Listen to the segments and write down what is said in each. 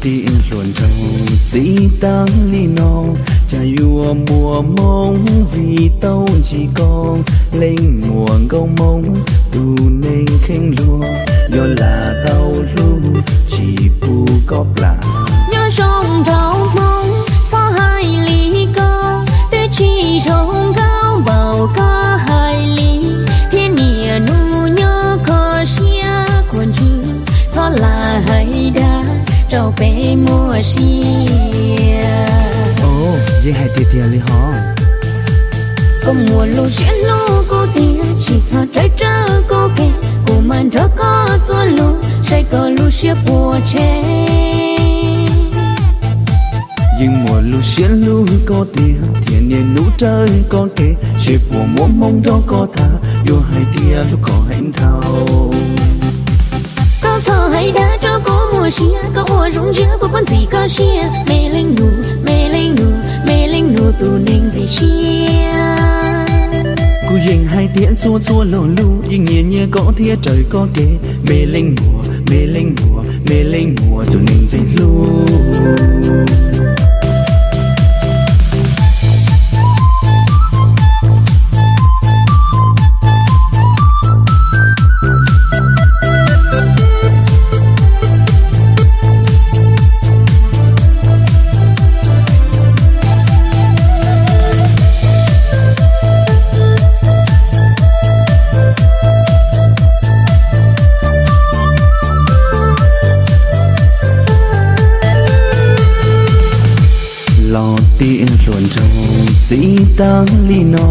Tias hluas nraug txib tag li no, cas yuav muaj hmoo vim tau ntsib koj. Leej muam nkauj hmoob tus neeg kheej luag, yog lam tau hlub tsis pub koj plam. Nyob zoo nraug hmoob txhob hais li ko, twb tsis zoo nkauj npaum koj hais li, thiab niaj hnub nyob kho siab khuav ntsws, txhob lam hais dag rau peb muaj sia. Yeej hais tiag tiag li hos. Koj muaj lub siab hlub kuv tiag, tsis txhob rawv rawv kuv kev, kuv mam nrog koj txuas lus saib koj lub siab puas tshem. Yeej muaj lub siab hlub koj tiag, thiab niaj hnub rawv koj kev, seb puas muaj hmoo nrog koj tham, yuav hais tias hlub koj heev dhau. Koj txhob hais dag rau kuv muaj sia, koj ua zoo ntsia kuv puas ntxim koj siab. Me leej nus, me leej nus, me leej nus tus neeg ntxim siab. Kuv yeej hais tias txhua txhua lo lus, yeej nyiam nyiam koj thiab raws koj kev. Me leej muam, me leej muam, me leej muam tus neeg ntxim hlub. Los tias hluas nraug txib tag li no,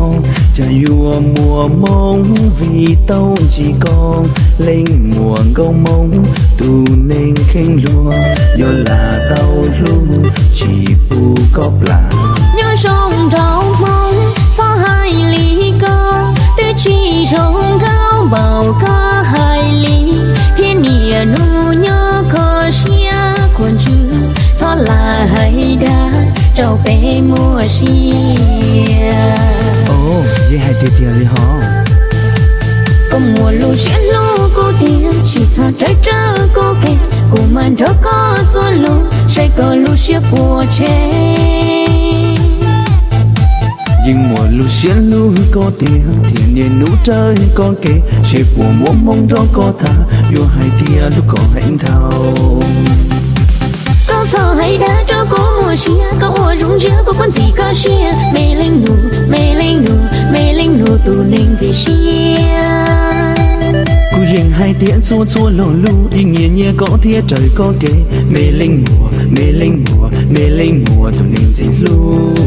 cas yuav muaj hmoo vim tau ntsib koj. Leej muam nkauj hmoob tus neeg kheej luag, yog lam tau hlub tsis pub koj plam. Nyob zoo nraug hmoob txhob hais li ko, twb tsis zoo nkauj npaum koj hais li, thiab niaj hnub nyob kho siab khuav ntsws, txhob lam hais dag rau peb muaj sia. Yeej hais tiag tiag li hos. Koj muaj lub siab hlub kuv tiag, tsis txhob rawv rawv kuv kev, kuv mam nrog koj txuas lus saib koj lub siab puas tshem. Yeej muaj lub siab hlub koj tiag, thiab niaj hnub rawv koj kev, seb puas muaj hmoo nrog koj tham, yuav hais tias hlub koj heev dhau. Koj txhob hais dag rau kuv muaj sia, koj ua zoo ntsia kuv puas ntxim koj siab. Me leej nus, me leej nus, me leej nus tus neeg ntxim siab. Kuv yeej hais tias txhua txhua lo lus, yeej nyiam nyiam koj thiab raws koj kev. Me leej muam, me leej muam, me leej muam tus neeg ntxim hlub.